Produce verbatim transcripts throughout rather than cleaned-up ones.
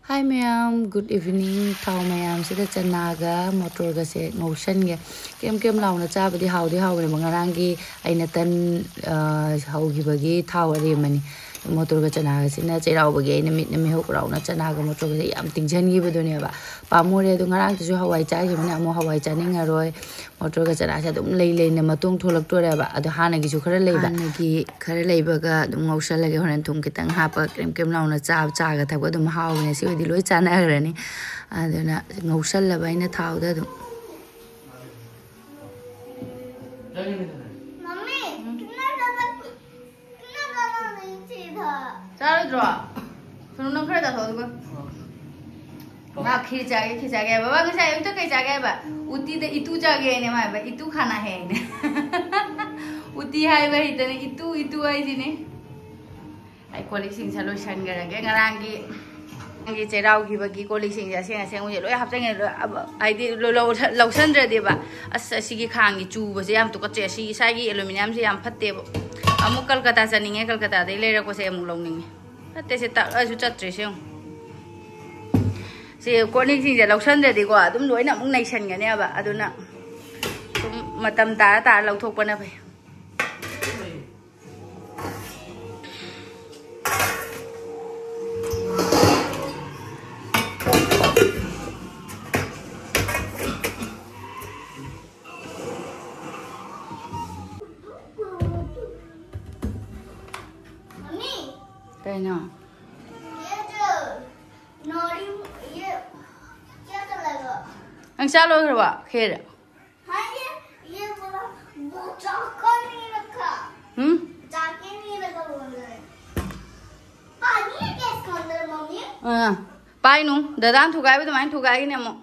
Hi ꯃꯌꯥꯝ, good evening꯫ ꯊꯥꯎ ꯃꯌꯥꯝꯁꯤꯗ ꯆꯅꯥꯒ ꯃꯣꯇꯣꯔꯒꯁꯦ ꯉꯧꯁꯟꯒꯦ꯫ ꯀꯦꯝ ꯀꯦꯝ ꯂꯥꯎꯅ ꯆꯥꯕꯗꯤ ꯍꯥꯎꯗꯤ ꯍꯥꯎꯕꯅꯦꯕ꯫ ꯉꯔꯥꯡꯒꯤ ꯑꯩꯅ ꯇꯟ, ꯑ, ꯍꯧꯈꯤꯕꯒꯤ ꯊꯥꯎ ꯑꯔꯦꯝꯕꯅꯤ꯫ ꯃꯣꯇꯣꯔꯒ ꯆꯅꯥꯒꯁꯤꯅ ꯆꯩꯔꯥꯎꯕꯒꯤ ꯑꯩꯅ ꯃꯤꯠꯅ ꯃꯤꯍꯧ ꯂꯥꯎꯅ ꯆꯅꯥꯒ ꯃꯣꯇꯣꯔꯒꯁꯦ ꯌꯥꯝ ꯇꯤꯡꯁꯤꯟꯈꯤꯕꯗꯨꯅꯦꯕ꯫ ꯄꯥꯝꯃꯨꯔꯦ꯫ ꯑꯗꯣ ꯉꯔꯥꯡꯗꯨꯁꯨ ꯍꯋꯥꯏ ꯆꯥꯈꯤꯕꯅꯤꯅ ꯑꯃꯨꯛ ꯍꯋꯥꯏ ꯆꯥꯅꯤꯡꯉꯔꯣꯏ꯫ ꯃꯣꯇꯣꯔꯒ ꯆꯅꯥꯁꯦ ꯑꯗꯨꯝ ꯂꯩ ꯂꯩꯅ ꯃꯇꯣꯡ ꯊꯣꯛꯂꯛꯇꯣꯔꯦꯕ꯫ ꯑꯗꯣ ꯍꯥꯟꯅꯒꯤꯁꯨ ꯈꯔ ꯂꯩꯕ꯫ ꯍꯥꯟꯅꯒꯤ ꯈꯔ ꯂꯩꯕꯒ ꯑꯗꯨꯝ ꯉꯧꯁꯜꯂꯒꯦ꯫ ꯍꯣꯔꯦꯟ ꯊꯨꯝ ꯈꯤꯇꯪ ꯍꯥꯞꯄ ꯀ꯭ꯔꯦꯝ ꯀ꯭ꯔꯦꯝ ꯂꯥꯎꯅ ꯆꯥꯕ, ꯆꯥꯒ ꯊꯛꯄ ꯑꯗꯨꯝ ꯍꯥꯎꯕꯅꯦ꯫ ꯁꯤ ꯑꯣꯏꯗꯤ ꯂꯣꯏ ꯆꯥꯟꯅꯈ꯭ꯔꯅꯤ꯫ ꯑꯗꯨꯅ ꯉꯧꯁꯜꯂꯕ ꯑꯩꯅ ꯊꯥꯎꯗ ꯑꯗꯨꯝ꯫ ꯃꯝꯃꯤ, ꯅꯪ ꯆꯥꯛ ꯆꯥꯔꯣꯏꯗ꯭ꯔꯣ? ꯁꯣꯅꯨ, ꯅꯪ ꯈꯔ ꯆꯥꯊꯣꯛꯑꯣ ꯑꯗꯨꯒ꯫ ꯃꯥ ꯈꯤꯔ ꯆꯥꯒꯦ, ꯈꯤꯔ ꯆꯥꯒꯦ ꯍꯥꯏꯕ꯫ ꯕꯕꯥ, ꯉꯁꯥꯏ ꯑꯌꯨꯛꯇ ꯀꯩ ꯆꯥꯒꯦ ꯍꯥꯏꯕ? ꯎꯇꯤꯗ ꯏꯇꯨ ꯆꯥꯒꯦꯅꯦ ꯃꯥ ꯍꯥꯏꯕ꯫ ꯏꯇꯨ ꯈꯥꯅꯥ ꯍꯦꯅꯦ꯫ ꯎꯇꯤ ꯍꯥꯏꯕ ꯍꯩꯇꯅ ꯏꯇꯨ, ꯏꯇꯨ ꯍꯥꯏꯁꯤꯅꯦ꯫ ꯑꯩ ꯀꯣꯜ ꯂꯤꯛꯁꯤꯡꯁꯦ ꯂꯣꯏꯁꯟꯈ꯭ꯔꯒꯦ꯫ ꯉꯔꯥꯡꯒꯤ, ꯉꯔꯥꯡꯒꯤ ꯆꯩꯔꯥꯎꯈꯤꯕꯒꯤ ꯀꯣꯜ ꯂꯤꯛꯁꯤꯡꯁꯦ ꯑꯁꯦꯡ ꯑꯁꯦꯡꯕꯁꯦ ꯂꯣꯏ ꯍꯥꯞꯆꯤꯟꯒꯦ꯫ ꯂꯣꯏ ꯑꯕ-, ꯍꯥꯏꯗꯤ ꯂꯧ-, ꯂꯧ-, ꯂꯧꯁꯟꯗ꯭ꯔꯗꯤꯕ꯫ ꯑꯁ, ꯑꯁꯤꯒꯤ ꯈꯥꯡꯒꯤ ꯆꯨꯕꯁꯦ ꯌꯥꯝ ꯇꯨꯀꯠꯆꯩ꯫ ꯑꯁꯤ ꯏꯁꯥꯒꯤ ꯑꯦꯂꯨꯃꯤꯅꯤꯌꯝꯁꯦ ꯌꯥꯝ ꯐꯠꯇꯦꯕ꯫ ꯑꯃꯨꯛ ꯀꯜꯀꯇꯥ ꯆꯠꯅꯤꯡꯉꯦ, ꯀꯜꯀꯇꯥꯗꯩ ꯂꯩꯔꯛꯄꯁꯦ ꯑꯃꯨꯛ ꯂꯧꯅꯤꯡꯉꯦ꯫ ꯐꯠꯇꯦ, ꯁꯤ ꯇꯛꯑꯁꯨ ꯆꯠꯇ꯭ꯔꯦ, ꯁꯤ ꯌꯦꯡꯉꯨ꯫ ꯁꯤ ꯀꯣꯜ ꯂꯤꯛꯁꯤꯡꯁꯦ ꯂꯧꯁꯟꯗ꯭ꯔꯗꯤꯀꯣ, ꯑꯗꯨꯝ ꯂꯣꯏꯅ ꯑꯃꯨꯛ ꯅꯩꯁꯟꯒꯅꯦꯕ꯫ ꯑꯗꯨꯅ ꯁꯨꯝ ꯃꯇꯝ ꯇꯥꯔ ꯇꯥꯔ ꯂꯧꯊꯣꯛꯄꯅ ꯐꯩ꯫ ꯀꯩꯅꯣ? ꯅꯪ ꯆꯥ ꯂꯣꯏꯈ꯭ꯔꯕꯣ? ꯈꯦꯔ? हाँ, ये, ये बोला, वो चाकू नहीं रखा। हम्म? चाकू नहीं रखा बोल रहे। पानी है क्या इसके अंदर, मम्मी? ꯑꯥ, ꯄꯥꯏꯅꯨ꯫ ꯗꯗꯥꯅ ꯊꯨꯒꯥꯏꯕ ꯑꯗꯨꯃꯥꯏꯅ ꯊꯨꯒꯥꯏꯒꯤꯅꯦ ꯑꯃꯨꯛ꯫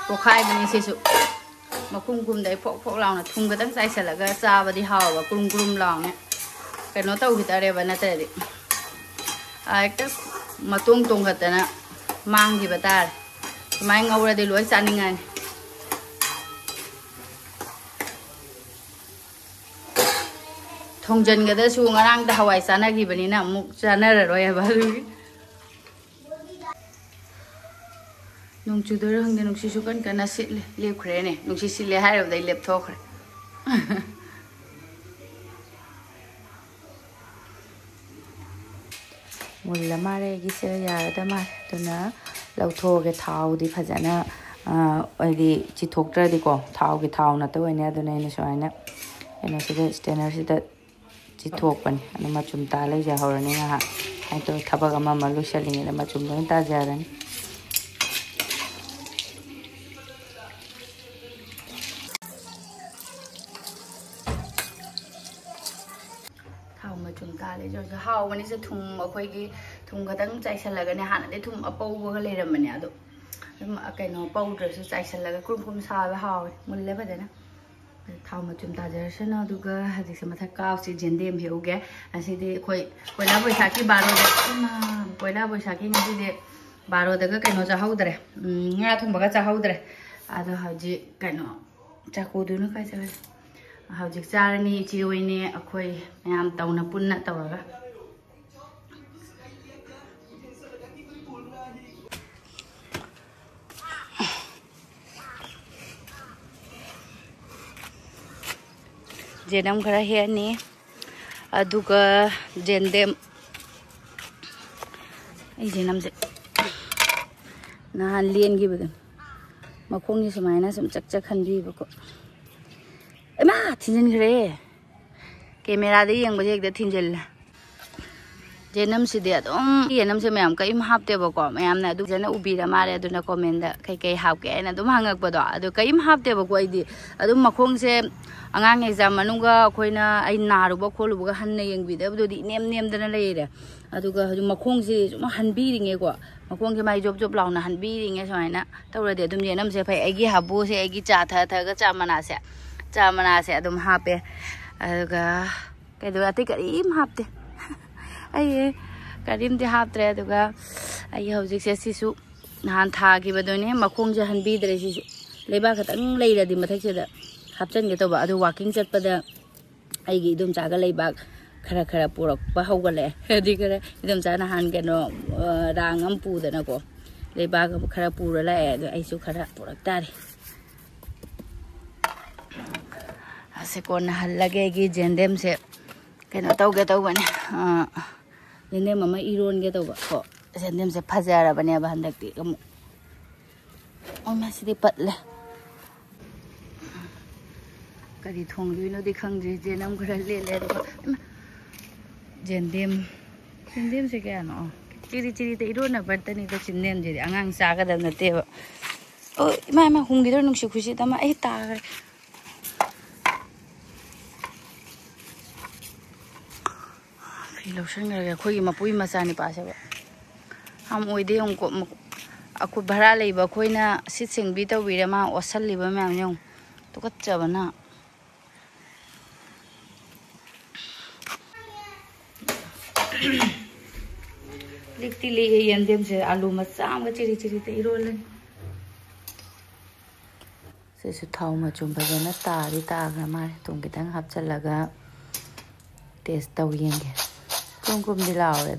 ꯄꯣꯛꯈꯥꯏꯕꯅꯤ ꯁꯤꯁꯨ꯫ ꯃꯈꯨꯝ ꯈꯨꯝꯗꯩ ꯐꯣꯛ ꯐꯣꯛ ꯂꯥꯎꯅ ꯊꯨꯝ ꯈꯛꯇꯪ ꯆꯥꯏꯁꯤꯜꯂꯒ ꯆꯥꯕꯗꯤ ꯍꯥꯎꯕ, ꯀ꯭ꯔꯨꯝ ꯀ꯭ꯔꯨꯝ ꯂꯥꯎꯅ꯫ ꯀꯩꯅꯣ ꯇꯧꯈꯤ ꯇꯥꯔꯦꯕ, ꯅꯠꯇ꯭ꯔꯗꯤ꯫ ꯑꯥ, ꯍꯦꯛꯇ ꯃꯇꯣꯡ ꯇꯣꯡꯈꯠꯇꯅ ꯃꯥꯡꯈꯤꯕ ꯇꯥꯔꯦ꯫ ꯁꯨꯃꯥꯏꯅ ꯉꯧꯔꯗꯤ ꯂꯣꯏ ꯆꯥꯅꯤꯡꯉꯅꯤ꯫ ꯊꯣꯡꯖꯤꯟꯒꯗꯁꯨ ꯉꯔꯥꯡꯗ ꯍꯋꯥꯏ ꯆꯥꯅꯈꯤꯕꯅꯤꯅ ꯑꯃꯨꯛ ꯆꯥꯅꯔꯔꯣꯏ ꯍꯥꯏꯕ ꯑꯗꯨꯒꯤ꯫ ꯅꯣꯡ ꯆꯨꯗꯣꯏꯔꯥ ꯈꯪꯗꯦ, ꯅꯨꯡꯁꯤꯠꯁꯨ ꯀꯟ ꯀꯟꯅ ꯁꯤꯠꯂꯦ꯫ ꯂꯦꯞꯈ꯭ꯔꯦꯅꯦ, ꯅꯨꯡꯁꯤꯠ ꯁꯤꯠꯂꯦ ꯍꯥꯏꯔꯨꯕꯗꯩ ꯂꯦꯞꯊꯣꯛꯈ꯭ꯔꯦ꯫ ꯃꯨꯜꯂ ꯃꯥꯜꯂꯦ ꯑꯩꯒꯤꯁꯦ, ꯌꯥꯔꯗ ꯃꯥꯜꯂꯦ꯫ ꯑꯗꯨꯅ ꯂꯧꯊꯣꯛꯑꯒꯦ꯫ ꯊꯥꯎꯗꯤ ꯐꯖꯅ, ꯑ, ꯍꯥꯏꯗꯤ ꯆꯤꯊꯣꯛꯇ꯭ꯔꯗꯤꯀꯣ, ꯊꯥꯎꯒꯤ ꯊꯥꯎ ꯅꯠꯇ ꯑꯣꯏꯅꯤ꯫ ꯑꯗꯨꯅ ꯑꯩꯅ ꯁꯨꯃꯥꯏꯅ ꯀꯩꯅꯣꯁꯤꯗ, ꯁ꯭ꯇꯦꯅꯔꯁꯤꯗ ꯆꯤꯊꯣꯛꯄꯅꯤ꯫ ꯑꯗꯨ ꯃꯆꯨꯝ ꯇꯥ ꯂꯩꯖꯍꯧꯔꯅꯤ ꯉꯥꯏꯍꯥꯛ꯫ ꯍꯥꯏꯗꯣ ꯊꯕꯛ ꯑꯃ ꯑꯃ ꯂꯣꯏꯁꯤꯜꯂꯤꯉꯩꯗ ꯃꯆꯨꯝ ꯂꯣꯏ ꯇꯥꯖꯔꯅꯤ꯫ ꯊꯥꯎ ꯃꯆꯨꯝ ꯇꯥꯔꯦ꯫ ꯍꯥꯎꯕꯅꯤꯁꯦ꯫ ꯊꯨꯝ, ꯑꯩꯈꯣꯏꯒꯤ ꯊꯨꯝ ꯈꯛꯇꯪ ꯆꯥꯏꯁꯜꯂꯒꯅꯦ꯫ ꯍꯥꯟꯅꯗꯤ ꯊꯨꯝ ꯑꯄꯧꯕꯒ ꯂꯩꯔꯝꯕꯅꯦ, ꯑꯗꯣ ꯑꯗꯨꯝ ꯀꯩꯅꯣ ꯄꯧꯗ꯭ꯔꯁꯨ ꯆꯥꯏꯁꯜꯂꯒ ꯀ꯭ꯔꯨꯝ ꯀ꯭ꯔꯨꯝ ꯁꯥꯕ ꯍꯥꯎꯋꯦ꯫ ꯃꯨꯜꯂꯦ ꯐꯖꯅ꯫ ꯊꯥꯎ ꯃꯆꯨꯝ ꯇꯥꯖꯔꯁꯅꯨ꯫ ꯑꯗꯨꯒ ꯍꯧꯖꯤꯛꯁꯦ ꯃꯊꯛ ꯀꯥꯎꯁꯤ ꯖꯦꯟꯗꯦꯝ ꯍꯦꯛꯎꯒꯦ꯫ ꯉꯁꯤꯗꯤ ꯑꯩꯈꯣꯏ ꯄꯣꯏꯂꯥ ꯕꯣꯏꯁꯥꯈꯤ ꯕꯥꯔꯣꯗ, ꯏꯃꯥ, ꯄꯣꯏꯂꯥ ꯕꯣꯏꯁꯥꯈꯤ ꯉꯁꯤꯗꯤ ꯕꯥꯔꯣꯗꯒ ꯀꯩꯅꯣ ꯆꯥꯍꯧꯗ꯭ꯔꯦ, ꯎꯝ, ꯉꯥ ꯊꯣꯡꯕꯒ ꯆꯥꯍꯧꯗ꯭ꯔꯦ꯫ ꯑꯗꯣ ꯍꯧꯖꯤꯛ ꯀꯩꯅꯣ, ꯆꯥꯛꯀꯨꯗꯨꯅ ꯀꯥꯏ ꯆꯠꯈ꯭ꯔꯦ? ꯍꯧꯖꯤꯛ ꯆꯥꯔꯅꯤ ꯏꯆꯦ ꯍꯣꯏꯅꯦ ꯑꯩꯈꯣꯏ ꯃꯌꯥꯝ ꯇꯧꯅ ꯄꯨꯟꯅ ꯇꯧꯔꯒ꯫ ꯖꯦꯅꯝ ꯈꯔ ꯍꯦꯛꯑꯅꯤ, ꯑꯗꯨꯒ ꯖꯦꯟꯗꯦꯝ, ꯑꯩ ꯖꯦꯅꯝꯁꯦ ꯅꯍꯥꯟ ꯂꯦꯟꯈꯤꯕꯗꯣ, ꯃꯈꯣꯡꯁꯦ ꯁꯨꯃꯥꯏꯅ ꯁꯨꯝ ꯆꯛ ꯆꯛ ꯈꯟꯕꯤꯕꯀꯣ꯫ ꯏꯃꯥ! ꯊꯤꯟꯖꯤꯟꯈ꯭ꯔꯦ꯫ ꯀꯦꯃꯦꯔꯥꯗ ꯌꯦꯡꯕꯁꯦ ꯍꯦꯛꯇ ꯊꯤꯟꯖꯤꯜꯂꯦ꯫ ꯖꯦꯅꯝꯁꯤꯗꯤ ꯑꯗꯨꯝ, ꯖꯦꯅꯝꯁꯦ ꯃꯌꯥꯝ ꯀꯔꯤꯝ ꯍꯥꯞꯇꯦꯕꯀꯣ꯫ ꯃꯌꯥꯝꯅ ꯑꯗꯨ ꯐꯖꯅ ꯎꯕꯤꯔ ꯃꯥꯜꯂꯦ꯫ ꯑꯗꯨꯅ ꯀꯣꯃꯦꯟꯗ ꯀꯩꯀꯩ ꯍꯥꯞꯀꯦ ꯍꯥꯏꯅ ꯑꯗꯨꯝ ꯍꯪꯉꯛꯄꯗꯣ, ꯑꯗꯨ ꯀꯔꯤꯝ ꯍꯥꯞꯇꯦꯕꯀꯣ꯫ ꯑꯩꯗꯤ ꯑꯗꯨꯝ ꯃꯈꯣꯡꯁꯦ ꯑꯉꯥꯡ ꯑꯦꯛꯖꯥꯝ ꯃꯅꯨꯡꯗ ꯑꯩꯈꯣꯏꯅ, ꯑꯩ ꯅꯥꯔꯨꯕ ꯈꯣꯠꯂꯨꯕꯒ ꯍꯟꯅ ꯌꯦꯡꯕꯤꯗꯕꯗꯨꯗꯤ ꯏꯅꯦꯝ ꯅꯦꯝꯗꯅ ꯂꯩꯔꯦ꯫ ꯑꯗꯨꯒ ꯍꯧꯖꯤꯛ ꯃꯈꯣꯡꯁꯤ ꯁꯨꯝ ꯍꯟꯕꯤꯔꯤꯉꯦꯀꯣ꯫ ꯃꯈꯣꯡꯁꯦ ꯃꯥꯏ ꯖꯣꯞ ꯖꯣꯞ ꯂꯥꯎꯅ ꯍꯟꯕꯤꯔꯤꯉꯦ꯫ ꯁꯨꯃꯥꯏꯅ ꯇꯧꯔꯗꯤ ꯑꯗꯨꯝ ꯖꯦꯅꯝꯁꯦ ꯐꯩ꯫ ꯑꯩꯒꯤ ꯍꯥꯕꯨꯁꯦ, ꯑꯩꯒꯤ ꯆꯥ ꯊꯛ ꯊꯛꯑꯒ ꯆꯥ ꯃꯅꯥꯁꯦ, ꯆꯥ ꯃꯅꯥꯁꯦ ꯑꯗꯨꯝ ꯍꯥꯞꯄꯦ꯫ ꯑꯗꯨꯒ ꯀꯩꯗꯧꯔꯦ? ꯑꯇꯩ ꯀꯔꯤꯝ ꯍꯥꯞꯇꯦ꯫ ꯑꯩ ꯀꯔꯤꯝꯗꯤ ꯍꯥꯞꯇ꯭ꯔꯦ꯫ ꯑꯗꯨꯒ ꯑꯩ ꯍꯧꯖꯤꯛꯁꯦ ꯁꯤꯁꯨ ꯅꯍꯥꯟ ꯊꯥꯈꯤꯕꯗꯨꯅꯦ, ꯃꯈꯣꯡꯁꯦ ꯍꯟꯕꯤꯗ꯭ꯔꯦ꯫ ꯁꯤꯁꯨ ꯂꯩꯕꯥꯛ ꯈꯛꯇꯪ ꯂꯩꯔꯗꯤ ꯃꯊꯛꯁꯤꯗ ꯍꯥꯞꯆꯤꯟꯒꯦ ꯇꯧꯕ꯫ ꯑꯗꯨ ꯋꯥꯀꯤꯡ ꯆꯠꯄꯗ ꯑꯩꯒꯤ ꯏꯗꯣꯝꯆꯥꯒ ꯂꯩꯕꯥꯛ ꯈꯔ ꯈꯔ ꯄꯨꯔꯛꯄ ꯍꯧꯒꯠꯂꯛꯑꯦ꯫ ꯑꯗꯨꯗꯤ ꯈꯔ ꯏꯗꯣꯝꯆꯥ ꯅꯍꯥꯟ ꯀꯩꯅꯣ, ꯑ, ꯔꯥꯡ ꯑꯃ ꯄꯨꯗꯅꯀꯣ, ꯂꯩꯕꯥꯛ ꯈꯔ ꯄꯨꯔ ꯂꯥꯛꯑꯦ꯫ ꯑꯗꯣ ꯑꯩꯁꯨ ꯈꯔ ꯄꯨꯔꯛ ꯇꯥꯔꯦ꯫ ꯑꯁꯦ ꯀꯣꯟꯅ ꯍꯜꯂꯒꯦ꯫ ꯑꯩꯒꯤ ꯖꯦꯟꯗꯦꯝꯁꯦ ꯀꯩꯅꯣ ꯇꯧꯒꯦ ꯇꯧꯕꯅꯦ, ꯑ, ꯌꯦꯟꯗꯦꯝ ꯑꯃ ꯏꯔꯣꯟꯒꯦ ꯇꯧꯕ ꯀꯣ꯫ ꯌꯦꯟꯗꯦꯝꯁꯦ ꯐꯖꯔꯕꯅꯦꯕ ꯍꯟꯗꯛꯇꯤ ꯑꯃꯨꯛ꯫ ꯑꯣ, ꯃꯁꯤꯗꯤ ꯄꯠꯂꯦ꯫ ꯀꯔꯤ ꯊꯣꯡꯗꯣꯏꯅꯣꯗꯤ ꯈꯪꯗ꯭ꯔꯤ꯫ ꯖꯦꯟꯗꯦꯝ ꯈꯔ ꯂꯦꯜꯂꯦ ꯑꯗꯨꯒ, ꯏꯃꯥ! ꯖꯦꯟꯗꯦꯝ, ꯖꯦꯟꯗꯦꯝꯁꯦ ꯀꯌꯥꯅꯣ? ꯑꯣ, ꯆꯤꯔꯤ ꯆꯤꯔꯤꯗ ꯏꯔꯣꯟꯅꯕꯇꯅꯤꯗ ꯖꯦꯟꯗꯦꯝꯁꯤꯗꯤ꯫ ꯑꯉꯥꯡ ꯆꯥꯒꯗꯕ ꯅꯠꯇꯦꯕ꯫ ꯑꯣ, ꯏꯃꯥ, ꯏꯃꯥ, ꯍꯨꯝꯈꯤꯗꯣꯔꯦ ꯅꯨꯡꯁꯤꯠ ꯈꯨꯁꯤꯠ ꯑꯃ꯫ ꯑꯩ ꯇꯥꯈ꯭ꯔꯦ꯫ ꯐꯤ ꯂꯧꯁꯟꯈ꯭ꯔꯒꯦ꯫ ꯑꯩꯈꯣꯏꯒꯤ ꯃꯄꯨꯒꯤ ꯃꯆꯥꯅꯤꯄꯥꯁꯦꯕ꯫ ꯌꯥꯝ ꯑꯣꯏꯗꯦ ꯌꯦꯡꯉꯨꯀꯣ꯫ ꯃ-, ꯑꯩꯈꯣꯏ ꯚꯔꯥ ꯂꯩꯕ ꯑꯩꯈꯣꯏꯅ ꯁꯤꯠ ꯁꯦꯡꯕꯤ ꯇꯧꯕꯤꯔꯦ, ꯃꯥ ꯑꯣꯠꯁꯜꯂꯤꯕ ꯃꯌꯥꯝ ꯌꯦꯡꯉꯨ꯫ ꯇꯨꯀꯠꯆꯕꯅ꯫ ꯂꯤꯛꯇꯤ ꯂꯤꯛꯑꯦ ꯌꯦꯟꯗꯦꯝꯁꯦ꯫ ꯑꯂꯨ ꯃꯆꯥ ꯑꯃꯒ ꯆꯤꯔꯤ ꯆꯤꯔꯤꯗ ꯏꯔꯣꯜꯂꯅꯤ꯫ ꯁꯤꯁꯨ ꯊꯥꯎ ꯃꯆꯨꯝ ꯐꯖꯅ ꯇꯥꯗꯤ ꯇꯥꯈ꯭ꯔ ꯃꯥꯜꯂꯦ꯫ ꯊꯨꯝ ꯈꯤꯇꯪ ꯍꯥꯞꯆꯤꯜꯂꯒ ꯇꯦꯁ ꯇꯧ ꯌꯦꯡꯒꯦ꯫ ꯀꯨꯝ ꯀꯨꯝꯗꯤ ꯂꯥꯎꯔꯦ꯫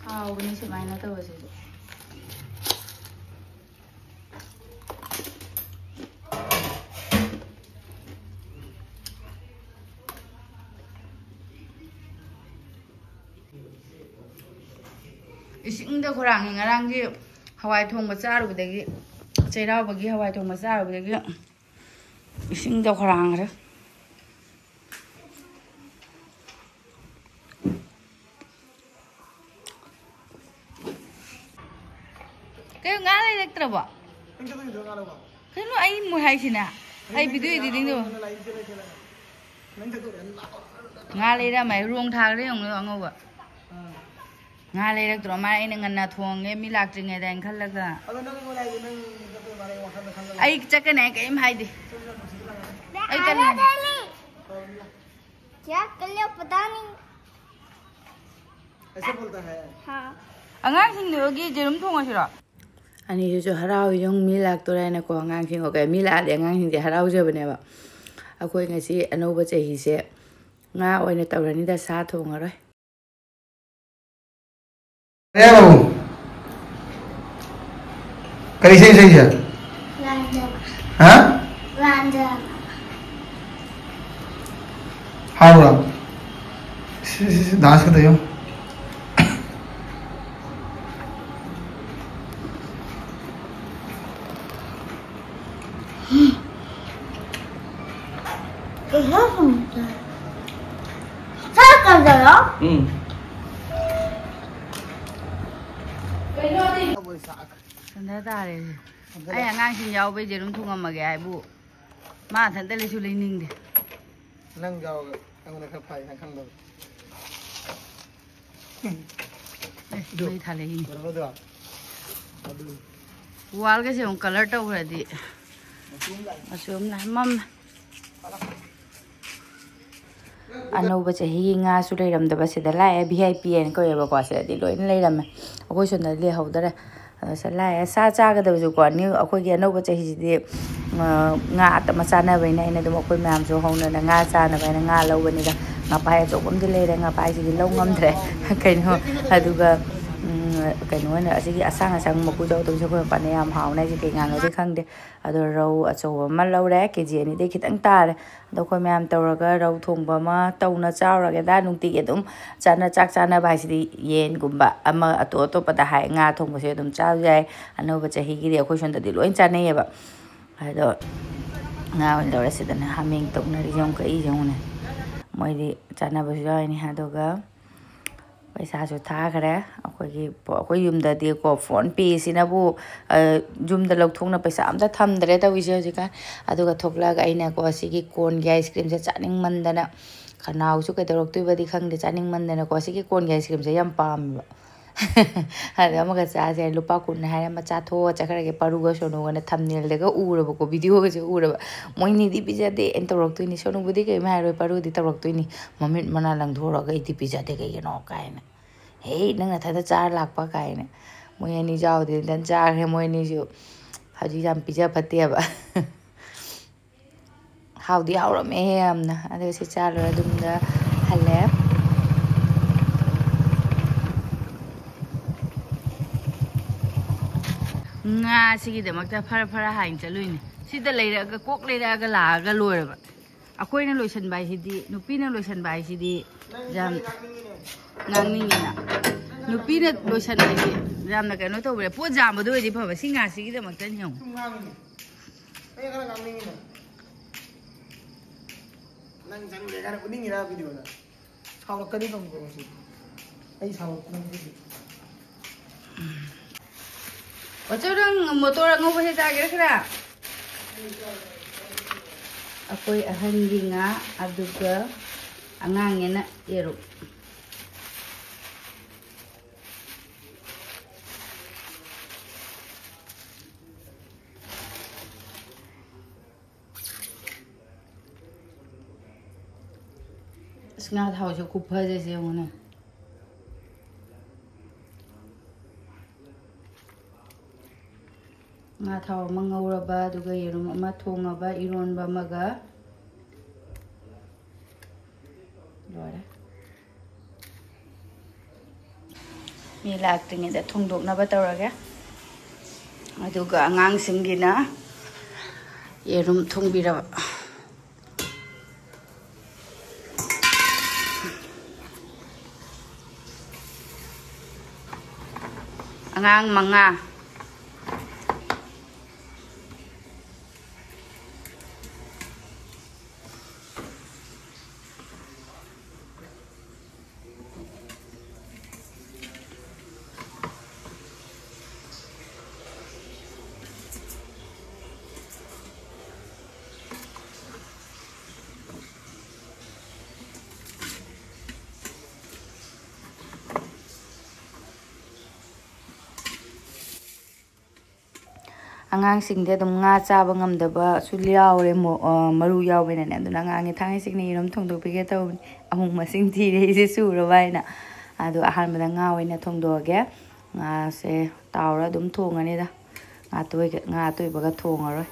ꯍꯥꯎꯕꯅꯦ ꯁꯨꯃꯥꯏꯅ ꯇꯧꯕꯁꯤꯁꯨ꯫ ꯏꯁꯤꯡꯗ ꯈꯣꯏꯔꯥꯡꯉꯦ꯫ ꯉꯔꯥꯡꯒꯤ ꯍꯋꯥꯏ ꯊꯣꯡꯕ ꯆꯥꯔꯨꯕꯗꯒꯤ, ꯆꯩꯔꯥꯎꯕꯒꯤ ꯍꯋꯥꯏ ꯊꯣꯡꯕ ꯆꯥꯔꯨꯕꯗꯒꯤ ꯏꯁꯤꯡꯗ ꯈꯣꯏꯔꯥꯡꯈ꯭ꯔꯦ꯫ ꯀꯩꯅꯣ, ꯉꯥ ꯂꯩꯔꯛꯇ꯭ꯔꯕꯣ? ꯀꯩꯅꯣ, ꯑꯩ ꯃꯣꯏ ꯍꯥꯏꯁꯤꯅ? ꯑꯩ video editing ꯗꯣ꯫ ꯉꯥ ꯂꯩꯔꯝꯃꯦ, ꯔꯣꯡ ꯊꯥꯈ꯭ꯔꯦ ꯌꯦꯡꯉꯨ ꯑꯉꯧꯕ꯫ ꯉꯥ ꯂꯩꯔꯛꯇ꯭ꯔꯣ? ꯃꯥ ꯑꯩꯅ ꯉꯟꯅ ꯊꯣꯡꯉꯦ, ꯃꯤ ꯂꯥꯛꯇ꯭ꯔꯤꯉꯩꯗ ꯍꯥꯏꯅ ꯈꯜꯂꯒ꯫ ꯑꯩ ꯆꯠꯀꯅꯤ ꯍꯥꯏ ꯀꯔꯤꯝ ꯍꯥꯏꯗꯦ꯫ ꯑꯩ ꯆꯠꯂꯅꯤ꯫ क्या कर लिया पता नहीं। ऐसा बोलता है। हाँ। ꯑꯉꯥꯡꯁꯤꯡꯗꯨꯒꯤ ꯌꯦꯔꯨꯝ ꯊꯣꯡꯉꯁꯤꯔꯣ? ꯑꯅꯤꯁꯤꯁꯨ ꯍꯔꯥꯎ ꯌꯨꯝ ꯃꯤ ꯂꯥꯛꯇꯣꯔꯦꯅꯀꯣ, ꯑꯉꯥꯡꯁꯤꯡ, okay, ꯃꯤ ꯂꯥꯛꯑꯗꯤ ꯑꯉꯥꯡꯁꯤꯡꯁꯦ ꯍꯔꯥꯎꯖꯕꯅꯦꯕ꯫ ꯑꯩꯈꯣꯏ ꯉꯁꯤ ꯑꯅꯧꯕ ꯆꯍꯤꯁꯦ ꯉꯥ ꯑꯣꯏꯅ ꯇꯧꯔꯅꯤꯗ, ꯁꯥ ꯊꯣꯡꯉꯔꯣꯏ꯫ ꯑꯦ ꯕꯥꯕꯨ, ꯀꯔꯤ ꯏꯁꯩ ꯁꯛꯏꯁꯦ? ꯂꯥꯟꯗꯕ꯫ ꯍꯥ? ꯂꯥꯟꯗꯕ꯫ ꯍꯥꯎꯕ꯭ꯔꯣ? ꯁꯤ, ꯁꯤ, ꯁꯤ, dance ꯀ ꯇꯧ ꯌꯦꯡꯉꯨ꯫ ꯀꯩꯅꯣ ꯁꯨꯝ ꯆꯥꯏ꯫ ꯆꯥꯛ ꯀꯟꯖꯜꯂꯣ꯫ ꯎꯝ꯫ ꯁꯟꯗꯥ ꯇꯥꯔꯦ꯫ ꯑꯩ ꯑꯉꯥꯡꯁꯤꯡ ꯌꯥꯎꯕꯩ ꯌꯦꯔꯨꯝ ꯊꯣꯡꯉꯝꯃꯒꯦ ꯍꯥꯏꯕꯨ ꯃꯥ ꯃꯊꯟꯇ ꯂꯩꯁꯨ ꯂꯩꯅꯤꯡꯗꯦ꯫ ꯅꯪ ꯌꯥꯎꯔꯒ ꯑꯩꯉꯣꯟꯗ ꯈꯔ ꯐꯩ ꯅꯪ ꯈꯪꯗꯕ꯫ ꯑꯦ, ꯃꯩ ꯊꯥꯜꯂꯛꯏꯅꯦ꯫ ꯀꯩꯅꯣꯗꯣ? ꯑꯗꯨ꯫ Wallꯒꯁꯦ ꯑꯃꯨꯛ colour ꯇꯧꯈ꯭ꯔꯗꯤ ꯃꯆꯨ ꯑꯃ ꯂꯥꯛꯑꯦ꯫ ꯃꯆꯨ ꯑꯃ ꯂꯥꯛꯑꯦ꯫ ꯃꯝꯃꯦ꯫ ꯑꯅꯧꯕ ꯆꯍꯤꯒꯤ ꯉꯥꯁꯨ ꯂꯩꯔꯝꯗꯕ ꯁꯤꯗ ꯂꯥꯛꯑꯦ꯫ V I P ꯍꯥꯏꯅ ꯀꯧꯋꯦꯕꯀꯣ, ꯁꯤꯗꯗꯤ ꯂꯣꯏꯅ ꯂꯩꯔꯝꯃꯦ꯫ ꯑꯩꯈꯣꯏ ꯁꯣꯝꯗꯗꯤ ꯂꯩꯍꯧꯗꯔꯦ꯫ ꯑꯗꯣ ꯁꯤꯗ ꯂꯥꯛꯑꯦ꯫ ꯁꯥ ꯆꯥꯒꯗꯕꯁꯨꯀꯣ, new, ꯑꯩꯈꯣꯏꯒꯤ ꯑꯅꯧꯕ ꯆꯍꯤꯁꯤꯗꯤ, ꯑ, ꯉꯥ ꯑꯇ-, ꯑꯃ ꯆꯥꯅꯕꯅꯤꯅ ꯑꯩꯅ ꯑꯗꯨꯝ ꯑꯩꯈꯣꯏ ꯃꯌꯥꯝꯁꯨ ꯍꯧꯅꯅ ꯉꯥ ꯆꯥꯅꯕ ꯍꯥꯏꯅ ꯉꯥ ꯂꯧꯕꯅꯤꯗ꯫ ꯉꯥꯄꯥꯏ ꯑꯆꯧꯕ ꯑꯃꯗꯤ ꯂꯩꯔꯦ, ꯉꯥꯄꯥꯏꯁꯤꯗꯤ ꯂꯧ ꯉꯝꯗ꯭ꯔꯦ꯫ ꯀꯩꯅꯣ, ꯑꯗꯨꯒ, ꯎꯝ, ꯀꯩꯅꯣ ꯑꯣꯏꯅ ꯑꯁꯤꯒꯤ ꯑꯁꯥꯡ ꯑꯁꯥꯡ ꯃꯀꯨ ꯌꯥꯎꯗꯕꯁꯦ ꯑꯩꯈꯣꯏ ꯃꯄꯥꯟꯗ ꯌꯥꯝ ꯍꯥꯎꯅ ꯍꯥꯏꯁꯦ ꯀꯩ ꯉꯥꯅꯣꯗꯤ ꯈꯪꯗꯦ꯫ ꯑꯗꯣ ꯔꯧ ꯑꯆꯧꯕ ꯑꯃ ꯂꯧꯔꯦ, ꯀꯦ ꯖꯤ ꯑꯅꯤꯗꯩ ꯈꯤꯇꯪ ꯇꯥꯔꯦ꯫ ꯑꯗꯣ ꯑꯩꯈꯣꯏ ꯃꯌꯥꯝ ꯇꯧꯔꯒ ꯔꯧ ꯊꯣꯡꯕ ꯑꯃ ꯇꯧꯅ ꯆꯥꯔꯨꯔꯒꯦꯗ꯫ ꯅꯨꯡꯇꯤꯒꯤ ꯑꯗꯨꯝ ꯆꯥꯅ-, ꯆꯥꯛ ꯆꯥꯅꯕ ꯍꯥꯏꯁꯤꯗꯤ ꯌꯦꯟꯒꯨꯝꯕ ꯑꯃ ꯑꯇꯣꯞ ꯑꯇꯣꯞꯄꯗ ꯍꯥꯏ, ꯉꯥ ꯊꯣꯡꯕꯁꯦ ꯑꯗꯨꯝ ꯆꯥꯕ ꯌꯥꯏ꯫ ꯑꯅꯧꯕ ꯆꯍꯤꯒꯤꯗꯤ ꯑꯩꯈꯣꯏ ꯁꯣꯝꯗꯗꯤ ꯂꯣꯏ ꯆꯥꯅꯩꯌꯦꯕ꯫ ꯑꯗꯣ ꯉꯥ ꯑꯣꯏꯅ ꯂꯧꯔꯦ꯫ ꯁꯤꯗꯅ ꯍꯥꯃꯦꯡ ꯇꯧꯅꯔꯤꯁꯦ ꯌꯦꯡꯉꯨ, ꯀꯛꯏꯁꯦ ꯌꯦꯡꯉꯨꯅꯦ꯫ ꯃꯣꯏꯗꯤ ꯆꯥꯅꯕꯁꯨ ꯌꯥꯎꯔꯤꯅꯤ꯫ ꯑꯗꯨꯒ ꯄꯩꯁꯥꯁꯨ ꯊꯥꯈ꯭ꯔꯦ꯫ ꯑꯩꯈꯣꯏꯒꯤ ꯑꯩꯈꯣꯏ ꯌꯨꯝꯗꯗꯤꯀꯣ, ꯐꯣꯟ ꯄꯦꯁꯤꯅꯕꯨ, ꯑ, ꯌꯨꯝꯗ ꯂꯧꯊꯣꯛꯅ ꯄꯩꯁꯥ ꯑꯝꯇ ꯊꯝꯗ꯭ꯔꯦ ꯇꯧꯔꯤꯁꯦ ꯍꯧꯖꯤꯛꯀꯥꯟ꯫ ꯑꯗꯨꯒ ꯊꯣꯛꯂꯛꯑꯒ ꯑꯩꯅꯀꯣ, ꯁꯤꯒꯤ ꯀꯣꯟꯒꯤ ꯑꯥꯏꯁ ꯀ꯭ꯔꯤꯝꯁꯦ ꯆꯥꯅꯤꯡꯃꯟꯗꯅ, ꯈꯅꯥꯎꯁꯨ ꯀꯩꯗꯧꯔꯛꯇꯣꯏꯕꯗꯤ ꯈꯪꯗꯦ, ꯆꯥꯅꯤꯡꯃꯟꯗꯅꯀꯣ, ꯁꯤꯒꯤ ꯀꯣꯟꯒꯤ ꯑꯥꯏꯁ ꯀ꯭ꯔꯤꯝꯁꯦ ꯌꯥꯝ ꯄꯥꯝꯃꯦꯕ꯫ ꯑꯗ ꯑꯃꯒ ꯆꯥꯁꯦ ꯍꯥꯏꯔ, ꯂꯨꯄꯥ ꯀꯨꯟ ꯍꯥꯏꯔ ꯑꯃ ꯆꯥꯊꯣꯛꯑ ꯆꯠꯈ꯭ꯔꯒꯦ꯫ ꯄꯥꯔꯨꯒ ꯁꯣꯅꯨꯒꯅ ꯊꯝꯅꯦꯜꯗꯒ ꯎꯔꯕꯀꯣ, ꯚꯤꯗꯤꯑꯣꯒꯁꯦ ꯎꯔꯕ꯫ "ꯃꯣꯏꯅꯤꯗꯤ ꯄꯤꯖꯗꯦ" ꯑꯩꯅ ꯇꯧꯔꯛꯇꯣꯏꯅꯤ꯫ ꯁꯣꯅꯨꯕꯨꯗꯤ ꯀꯩꯝ ꯍꯥꯏꯔꯣꯏ, ꯄꯥꯔꯨꯗꯤ ꯇꯧꯔꯛꯇꯣꯏꯅꯤ꯫ "ꯃꯃꯤꯠ ꯃꯅꯥ ꯂꯪꯊꯣꯛꯎꯔꯒ ꯑꯩꯗꯤ ꯄꯤꯖꯗꯦ ꯀꯩꯒꯤꯅꯣ?" ꯀꯥꯏꯅ꯫ "ꯍꯦ, ꯅꯪ ꯅꯊꯟꯗ ꯆꯥꯔ ꯂꯥꯛꯄ?" ꯀꯥꯏꯅ꯫ ꯃꯣꯏ ꯑꯅꯤ ꯆꯥꯎꯗꯤ ꯅꯊꯟ ꯆꯥꯈ꯭ꯔꯦ꯫ ꯃꯣꯏ ꯑꯅꯤꯁꯨ ꯍꯧꯖꯤꯛ ꯌꯥꯝ ꯄꯤꯖ ꯐꯠꯇꯦꯕ꯫ ꯍꯥꯎꯗꯤ ꯍꯥꯎꯔꯝꯃꯦꯍꯦ ꯌꯥꯝꯅ꯫ ꯑꯗꯨꯒ ꯁꯤ ꯆꯥ ꯂꯣꯏꯔ ꯑꯗꯨꯝꯗ ꯍꯜꯂꯦ꯫ ꯉꯥꯁꯤꯒꯤꯗꯃꯛꯇ ꯐꯔ ꯐꯔ ꯍꯥꯏꯅ ꯆꯠꯂꯨꯏꯅꯦ꯫ ꯁꯤꯗ ꯂꯩꯔꯛꯑꯒ, ꯀꯣꯛ ꯂꯩꯔꯛꯑꯒ ꯂꯥꯛꯑꯒ ꯂꯣꯏꯔꯕ꯫ ꯑꯩꯈꯣꯏꯅ ꯂꯣꯏꯁꯟꯕ ꯍꯥꯏꯁꯤꯗꯤ, ꯅꯨꯄꯤꯅ ꯂꯣꯏꯁꯟꯕ ꯍꯥꯏꯁꯤꯗꯤ ꯌꯥꯝ ꯉꯥꯡꯅꯤꯡꯉꯤꯅ꯫ ꯅꯨꯄꯤꯅ ꯂꯣꯏꯁꯟꯕ ꯍꯥꯏꯁꯤ ꯌꯥꯝꯅ ꯀꯩꯅꯣ ꯇꯧꯕꯅꯦ꯫ ꯄꯣꯠ ꯌꯥꯝꯕꯗꯣ ꯑꯣꯏꯗꯤ ꯐꯕ, ꯁꯤ ꯉꯥꯁꯤꯒꯤꯗꯃꯛꯇꯅꯤ ꯌꯦꯡꯉꯨ꯫ ꯁꯨꯝ ꯉꯥꯡꯉꯤꯅꯦ꯫ ꯑꯩ ꯈꯔ ꯉꯥꯡꯅꯤꯡꯉꯤꯅꯦ꯫ ꯅꯪ ꯆꯪꯗꯦ ꯈꯔ ꯎꯠꯅꯤꯡꯉꯤꯔꯥ ꯚꯤꯗꯤꯑꯣꯗ? ꯁꯥꯎꯔꯛꯀꯅꯤ ꯈꯪꯕ꯭ꯔꯣ ꯉꯁꯤ? ꯑꯩ ꯁꯥꯎꯔꯛꯀꯅꯤ ꯉꯁꯤꯗꯤ꯫ ꯑꯣꯆꯧ, ꯅꯪ ꯃꯣꯇꯣꯔ ꯑꯉꯧꯕ ꯍꯦꯛ ꯆꯥꯒꯦꯔꯥ ꯈꯔ? ꯑꯩꯈꯣꯏ ꯑꯍꯟꯒꯤ ꯉꯥ, ꯑꯗꯨꯒ ꯑꯉꯥꯡꯒꯤꯅ ꯌꯦꯔꯨꯝ꯫ ꯑꯁ, ꯉꯥ ꯊꯥꯎꯁꯦ ꯈꯨꯐꯖꯁꯦ ꯌꯦꯡꯉꯨꯅꯦ꯫ ꯉꯥ ꯊꯥꯎ ꯑꯃ ꯉꯧꯔꯕ, ꯑꯗꯨꯒ ꯌꯦꯔꯨꯝ ꯑꯃ ꯊꯣꯡꯉꯕ, ꯏꯔꯣꯟꯕ ꯑꯃꯒ ꯂꯣꯏꯔꯦ꯫ ꯃꯤ ꯂꯥꯛꯇ꯭ꯔꯤꯉꯩꯗ ꯊꯣꯡꯗꯣꯛꯅꯕ ꯇꯧꯔꯒꯦ꯫ ꯑꯗꯨꯒ ꯑꯉꯥꯡꯁꯤꯡꯒꯤꯅ ꯌꯦꯔꯨꯝ ꯊꯣꯡꯕꯤꯔꯕ꯫ ꯑꯉꯥꯡ ꯃꯉꯥ꯫ ꯑꯉꯥꯡꯁꯤꯡꯗꯤ ꯑꯗꯨꯝ ꯉꯥ ꯆꯥꯕ ꯉꯝꯗꯕꯁꯨ ꯌꯥꯎꯔꯦ, ꯃꯣ- ꯑ, ꯃꯔꯨ ꯌꯥꯎꯕꯅꯤꯅꯅꯦ꯫ ꯑꯗꯨꯅ ꯑꯉꯥꯡꯒꯤ ꯊꯥꯡꯉꯩꯁꯤꯡꯅ ꯌꯦꯔꯨꯝ ꯊꯣꯡꯗꯣꯛꯄꯤꯒꯦ ꯇꯧꯕꯅꯤ꯫ ꯑꯃꯨꯛ ꯃꯁꯤꯡ ꯊꯤꯔꯦ ꯑꯩꯁꯦ ꯁꯨꯔꯕ ꯍꯥꯏꯅ꯫ ꯑꯗꯣ ꯑꯍꯥꯟꯕꯗ ꯉꯥ ꯑꯣꯏꯅ ꯊꯣꯡꯗꯣꯛꯑꯒꯦ꯫ ꯉꯥꯁꯦ ꯇꯥꯎꯔ ꯑꯗꯨꯝ ꯊꯣꯡꯉꯅꯤꯗ꯫ ꯉꯥ ꯑꯇꯣꯏꯒ- ꯉꯥ ꯑꯇꯣꯏꯕꯒ ꯊꯣꯡꯉꯔꯣꯏ꯫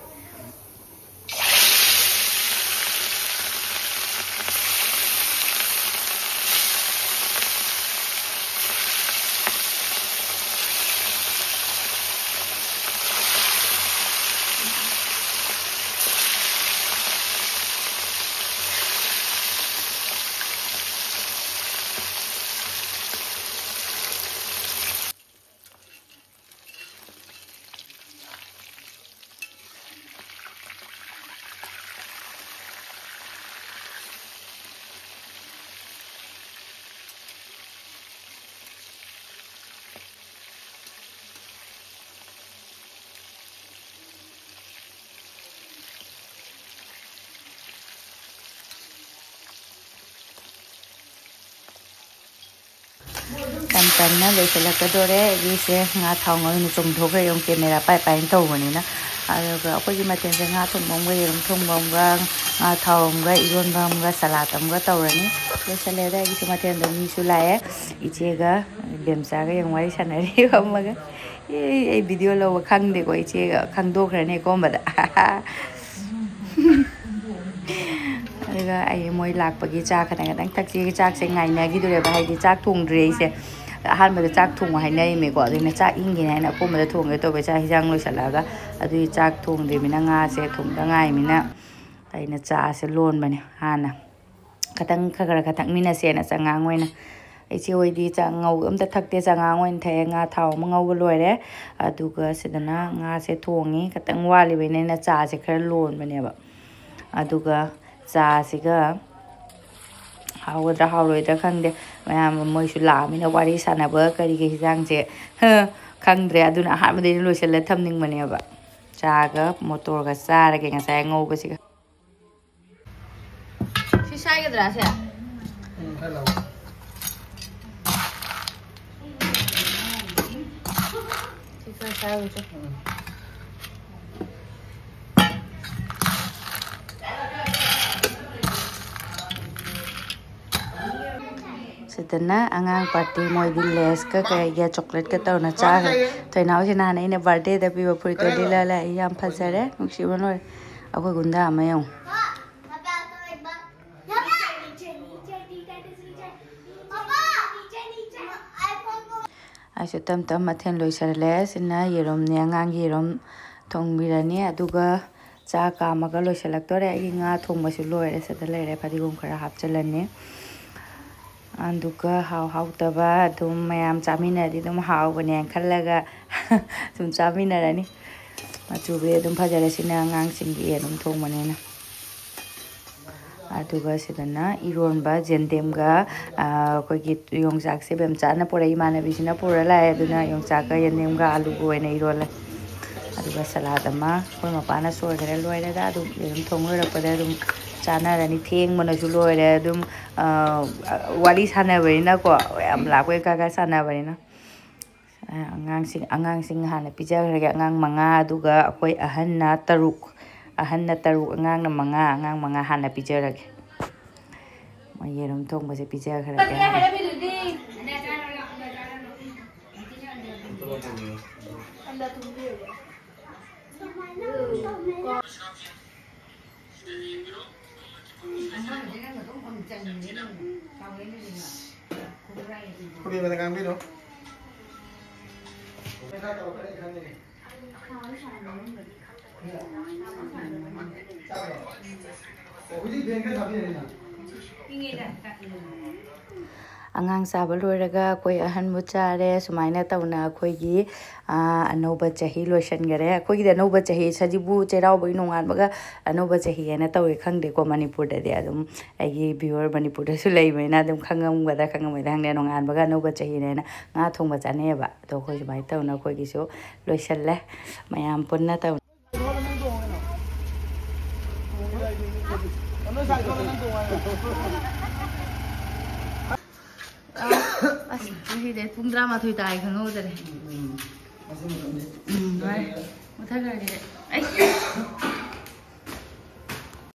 ꯇꯝ ꯇꯝꯅ ꯂꯣꯏꯁꯤꯜꯂꯛꯀꯗꯣꯔꯦ꯫ ꯑꯩꯒꯤꯁꯦ ꯉꯥ ꯊꯥꯎ ꯉꯧꯅ ꯆꯣꯡꯊꯣꯛꯈ꯭ꯔꯦ, ꯌꯦꯡꯉꯨ, ꯀꯦꯃꯦꯔꯥ ꯄꯥꯏ ꯄꯥꯏꯅ ꯇꯧꯕꯅꯤꯅ꯫ ꯑꯗꯨꯒ ꯑꯩꯈꯣꯏꯒꯤ ꯃꯊꯦꯜꯁꯦ ꯉꯥ ꯊꯣꯡꯕ ꯑꯃꯒ, ꯌꯦꯔꯨꯝ ꯊꯣꯡꯕ ꯑꯃꯒ, ꯉꯥ ꯊꯥꯎ ꯑꯃꯒ, ꯏꯔꯣꯟꯕ ꯑꯃꯒ, ꯁꯂꯥꯠ ꯑꯃꯒ ꯇꯧꯔꯅꯤ꯫ ꯂꯣꯏꯁꯤꯜꯂꯦꯗ ꯑꯩꯒꯤꯁꯨ ꯃꯊꯦꯜꯗꯣ꯫ ꯃꯤꯁꯨ ꯂꯥꯛꯑꯦ, ꯏꯆꯦꯒ ꯕꯦꯝꯆꯥꯒ ꯌꯦꯡꯉꯨ ꯋꯥꯔꯤ ꯁꯥꯟꯅꯔꯤ ꯐꯝꯃꯒ꯫ ꯑꯦ, ꯑꯩ ꯚꯤꯗꯤꯑꯣ ꯂꯧꯕ ꯈꯪꯗꯦꯀꯣ, ꯏꯆꯦꯒ ꯈꯪꯗꯣꯛꯈ꯭ꯔꯅꯤ ꯑꯀꯣꯝꯕꯗ꯫ ꯑꯗꯨꯒ ꯑꯩ ꯃꯣꯏ ꯂꯥꯛꯄꯒꯤ ꯆꯥ ꯈꯇꯪ ꯈꯇꯪ ꯊꯛꯁꯤ꯫ ꯆꯥꯛꯁꯦ ꯉꯥꯏꯅꯈꯤꯗꯣꯔꯦꯕ, ꯍꯥꯏꯗꯤ ꯆꯥꯛ ꯊꯣꯡꯗ꯭ꯔꯤ ꯑꯩꯁꯦ꯫ ꯑꯍꯥꯟꯕꯗ ꯆꯥꯛ ꯊꯣꯡꯉꯣ ꯍꯥꯏꯅꯔꯤꯃꯦꯀꯣ, ꯑꯗꯨꯅ ꯆꯥꯛ ꯏꯪꯈꯤꯅꯤ ꯍꯥꯏꯅ ꯑꯀꯣꯝꯕꯗ ꯊꯣꯡꯒꯦ ꯇꯧꯕ, ꯆꯥꯛ ꯍꯤꯟꯖꯥꯡ ꯂꯣꯏꯁꯤꯜꯂꯛꯑꯒ꯫ ꯑꯗꯨꯒꯤ ꯆꯥꯛ ꯊꯣꯡꯗ꯭ꯔꯤꯃꯤꯅ, ꯉꯥꯁꯦ ꯊꯣꯡꯗ ꯉꯥꯏꯃꯤꯅ ꯑꯩꯅ ꯆꯥꯁꯦ ꯂꯣꯟꯕꯅꯦ ꯍꯥꯟꯅ꯫ ꯈꯇꯪ ꯈꯔ ꯈꯔ ꯈꯛ ꯊꯛꯃꯤꯟꯅꯁꯦꯅ ꯆꯉꯥꯡ ꯑꯣꯏꯅ꯫ ꯏꯆꯦ ꯍꯣꯏꯗꯤ ꯆꯥ ꯉꯧ- ꯑꯝꯇ ꯊꯛꯇꯦ, ꯆꯉꯥꯡ ꯑꯣꯏꯅ ꯊꯛꯑꯦ꯫ ꯉꯥ ꯊꯥꯎ ꯑꯃ ꯉꯧꯕ ꯂꯣꯏꯔꯦ꯫ ꯑꯗꯨꯒ ꯁꯤꯗꯅ ꯉꯥꯁꯦ ꯊꯣꯡꯉꯤ꯫ ꯈꯇꯪ ꯋꯥꯠꯂꯤꯕꯩꯅ ꯑꯩꯅ ꯆꯥꯁꯦ ꯈꯔ ꯂꯣꯟꯕꯅꯦꯕ꯫ ꯑꯗꯨꯒ ꯆꯥꯁꯤꯒ ꯍꯥꯎꯒꯗ꯭ꯔꯥ ꯍꯥꯎꯔꯣꯏꯗ꯭ꯔꯥ ꯈꯪꯗꯦ꯫ ꯃꯌꯥꯝ ꯃꯣꯏꯁꯨ ꯂꯥꯛꯑꯃꯤꯅ ꯋꯥꯔꯤ ꯁꯥꯟꯅꯕ ꯀꯔꯤꯒꯤ ꯍꯤꯟꯖꯥꯡꯁꯦ, ꯍ, ꯈꯪꯗ꯭ꯔꯦ꯫ ꯑꯗꯨꯅ ꯑꯍꯥꯟꯕꯗꯩꯅ ꯂꯣꯏꯁꯤꯜꯂ ꯊꯝꯅꯤꯡꯕꯅꯦꯕ꯫ ꯆꯥꯒ ꯃꯣꯇꯣꯔꯒ ꯆꯥꯔꯒꯦ ꯉꯁꯥꯏ ꯑꯉꯧꯕꯁꯤꯒ꯫ ꯁꯤ ꯁꯥꯏꯒꯗ꯭ꯔꯥ ꯁꯦ? ꯎꯝ, ꯈꯔ ꯂꯧ꯫ ꯁꯤ ꯈꯔ ꯁꯥꯏꯔꯨꯆꯣ꯫ ꯎꯝ꯫ ꯑꯗꯨꯅ ꯑꯉꯥꯡ ꯄꯥꯔꯇꯤ ꯃꯣꯏꯗꯤ ꯂꯦꯁꯀ ꯀꯩꯒ ꯆꯣꯀ꯭ꯂꯦꯠꯀ ꯇꯧꯅ ꯆꯥꯈ꯭ꯔꯦ꯫ ꯊꯣꯏꯅꯥꯎꯁꯤ ꯅꯍꯥꯟ ꯑꯩꯅ ꯕꯥꯔꯗꯦꯗ ꯄꯤꯕ ꯐꯨꯔꯤꯠꯇꯣ ꯂꯤꯠꯂ ꯂꯥꯛꯑꯦ꯫ ꯌꯥꯝ ꯐꯖꯔꯦ, ꯅꯨꯡꯁꯤꯕ ꯂꯣꯏꯔꯦ꯫ ꯑꯩꯈꯣꯏ ꯒꯨꯟꯗꯥ ꯑꯃ ꯌꯦꯡꯉꯨ꯫ ꯑꯩꯁꯨ ꯇꯞ ꯇꯞ ꯃꯊꯦꯜ ꯂꯣꯏꯁꯜꯂꯦ꯫ ꯁꯤꯅ ꯌꯦꯔꯨꯝꯅꯦ, ꯑꯉꯥꯡꯒꯤ ꯌꯦꯔꯨꯝ ꯊꯣꯡꯕꯤꯔꯅꯤ꯫ ꯑꯗꯨꯒ ꯆꯥꯛ ꯀꯥꯝꯃꯒ ꯂꯣꯏꯁꯤꯜꯂꯛꯇꯣꯔꯦ꯫ ꯑꯩꯒꯤ ꯉꯥ ꯊꯣꯡꯕꯁꯨ ꯂꯣꯏꯔꯦ꯫ ꯁꯤꯗ ꯂꯩꯔꯦ, ꯐꯗꯤꯒꯣꯝ ꯈꯔ ꯍꯥꯞꯆꯤꯜꯂꯅꯤ꯫ ꯑꯗꯨꯒ ꯍꯥꯎ ꯍꯥꯎꯇꯕ ꯑꯗꯨꯝ ꯃꯌꯥꯝ ꯆꯥꯃꯤꯟꯅꯔꯗꯤ ꯑꯗꯨꯝ ꯍꯥꯎꯕꯅꯦꯅ ꯈꯜꯂꯒ ꯁꯨꯝ ꯆꯥꯃꯤꯟꯅꯔꯅꯤ꯫ ꯃꯆꯨꯕꯨꯗꯤ ꯑꯗꯨꯝ ꯐꯖꯔꯦ꯫ ꯁꯤꯅ ꯑꯉꯥꯡꯁꯤꯡꯒꯤ ꯌꯦꯔꯨꯝ ꯊꯣꯡꯕꯅꯤꯅ꯫ ꯑꯗꯨꯒ ꯁꯤꯗꯅ ꯏꯔꯣꯟꯕ, ꯌꯦꯟꯗꯦꯝꯒ, ꯑ, ꯑꯩꯈꯣꯏꯒꯤ ꯌꯣꯡꯆꯥꯛꯁꯦ ꯕꯦꯝꯆꯥꯅ ꯄꯨꯔꯛꯑꯦ, ꯏꯃꯥꯟꯅꯕꯤꯁꯤꯅ ꯄꯨꯔ ꯂꯥꯛꯑꯦ꯫ ꯑꯗꯨꯅ ꯌꯣꯡꯆꯥꯛꯀ ꯌꯦꯟꯗꯦꯝꯒ ꯑꯂꯨꯒ ꯑꯣꯏꯅ ꯏꯔꯣꯜꯂꯦ꯫ ꯑꯗꯨꯒ ꯁꯂꯥꯗ ꯑꯃ ꯑꯩꯈꯣꯏ ꯃꯄꯥꯅ ꯁꯣꯏꯈꯔꯦ꯫ ꯂꯣꯏꯔꯦꯗ, ꯑꯗꯨꯝ ꯌꯦꯔꯨꯝ ꯊꯣꯡ ꯂꯣꯏꯔꯛꯄꯗ ꯑꯗꯨꯝ ꯆꯥꯅꯔꯅꯤ꯫ ꯊꯦꯡꯕꯅꯁꯨ ꯂꯣꯏꯔꯦ꯫ ꯑꯗꯨꯝ, ꯑ, ꯋꯥꯔꯤ ꯁꯥꯟꯅꯕꯅꯤꯅꯀꯣ, ꯌꯥꯝ ꯂꯥꯞꯄꯩ ꯀꯥ ꯀꯥ ꯁꯥꯟꯅꯕꯅꯤꯅ꯫ ꯑꯉꯥꯡꯁꯤꯡ, ꯑꯉꯥꯡꯁꯤꯡ ꯍꯥꯟꯅ ꯄꯤꯖꯈ꯭ꯔꯒꯦ꯫ ꯑꯉꯥꯡ ꯃꯉꯥ, ꯑꯗꯨꯒ ꯑꯩꯈꯣꯏ ꯑꯍꯟꯅ ꯇꯔꯨꯛ꯫ ꯑꯍꯟꯅ ꯇꯔꯨꯛ, ꯑꯉꯥꯡꯅ ꯃꯉꯥ꯫ ꯑꯉꯥꯡ ꯃꯉꯥ ꯍꯥꯟꯅ ꯄꯤꯖꯔꯒꯦ꯫ ꯃꯣꯏ ꯌꯦꯔꯨꯝ ꯊꯣꯡꯕꯁꯦ ꯄꯤꯖꯈ꯭ꯔꯒꯦ ꯍꯥꯟꯅ꯫ ꯈꯨꯕꯦꯝꯃꯗ ꯉꯥꯡꯕꯤꯔꯣ꯫ ꯍꯧꯖꯤꯛ ꯐꯦꯟ ꯈꯔ ꯊꯥꯕꯤꯔꯦꯅ꯫ ꯑꯉꯥꯡ ꯆꯥꯕ ꯂꯣꯏꯔꯒ ꯑꯩꯈꯣꯏ ꯑꯍꯟꯕꯨ ꯆꯥꯔꯦ꯫ ꯁꯨꯃꯥꯏꯅ ꯇꯧꯅ ꯑꯩꯈꯣꯏꯒꯤ, ꯑꯥ, ꯑꯅꯧꯕ ꯆꯍꯤ ꯂꯣꯏꯁꯤꯟꯈꯔꯦ꯫ ꯑꯩꯈꯣꯏꯒꯤꯗꯤ ꯑꯅꯧꯕ ꯆꯍꯤ, ꯁꯖꯤꯕꯨ ꯆꯩꯔꯥꯎꯕꯒꯤ ꯅꯣꯡꯉꯥꯟꯕꯒ ꯑꯅꯧꯕ ꯆꯍꯤ ꯍꯥꯏꯅ ꯇꯧꯋꯦ꯫ ꯈꯪꯗꯦꯀꯣ, ꯃꯅꯤꯄꯨꯔꯗꯗꯤ ꯑꯗꯨꯝ, ꯑꯩꯒꯤ viewer ꯃꯅꯤꯄꯨꯔꯗꯁꯨ ꯂꯩꯕꯅꯤꯅ ꯑꯗꯨꯝ ꯈꯪꯉꯝꯒꯗ꯭ꯔꯥ ꯈꯪꯉꯝꯃꯣꯏꯗ꯭ꯔꯥ ꯈꯪꯗꯦ, ꯅꯣꯡꯉꯥꯟꯕꯒ ꯑꯅꯧꯕ ꯆꯍꯤꯅꯦꯅ ꯉꯥ ꯊꯣꯡꯕ ꯆꯥꯅꯩꯌꯦꯕ꯫ ꯑꯗꯣ ꯑꯩꯈꯣꯏ ꯁꯨꯃꯥꯏꯅ ꯇꯧꯅ ꯑꯩꯈꯣꯏꯒꯤꯁꯨ ꯂꯣꯏꯁꯤꯜꯂꯦ, ꯃꯌꯥꯝ ꯄꯨꯟꯅ ꯇꯧꯅ꯫ ꯑꯁ, ꯉꯁꯤꯗꯤ ꯄꯨꯡ ꯇꯔꯥꯃꯥꯊꯣꯏ ꯇꯥꯏ ꯈꯪꯍꯧꯗꯔꯦ꯫ ꯎꯝ, ꯍꯣꯏ꯫ ꯃꯨꯊꯠꯈ꯭ꯔꯒꯦ ꯑꯩ꯫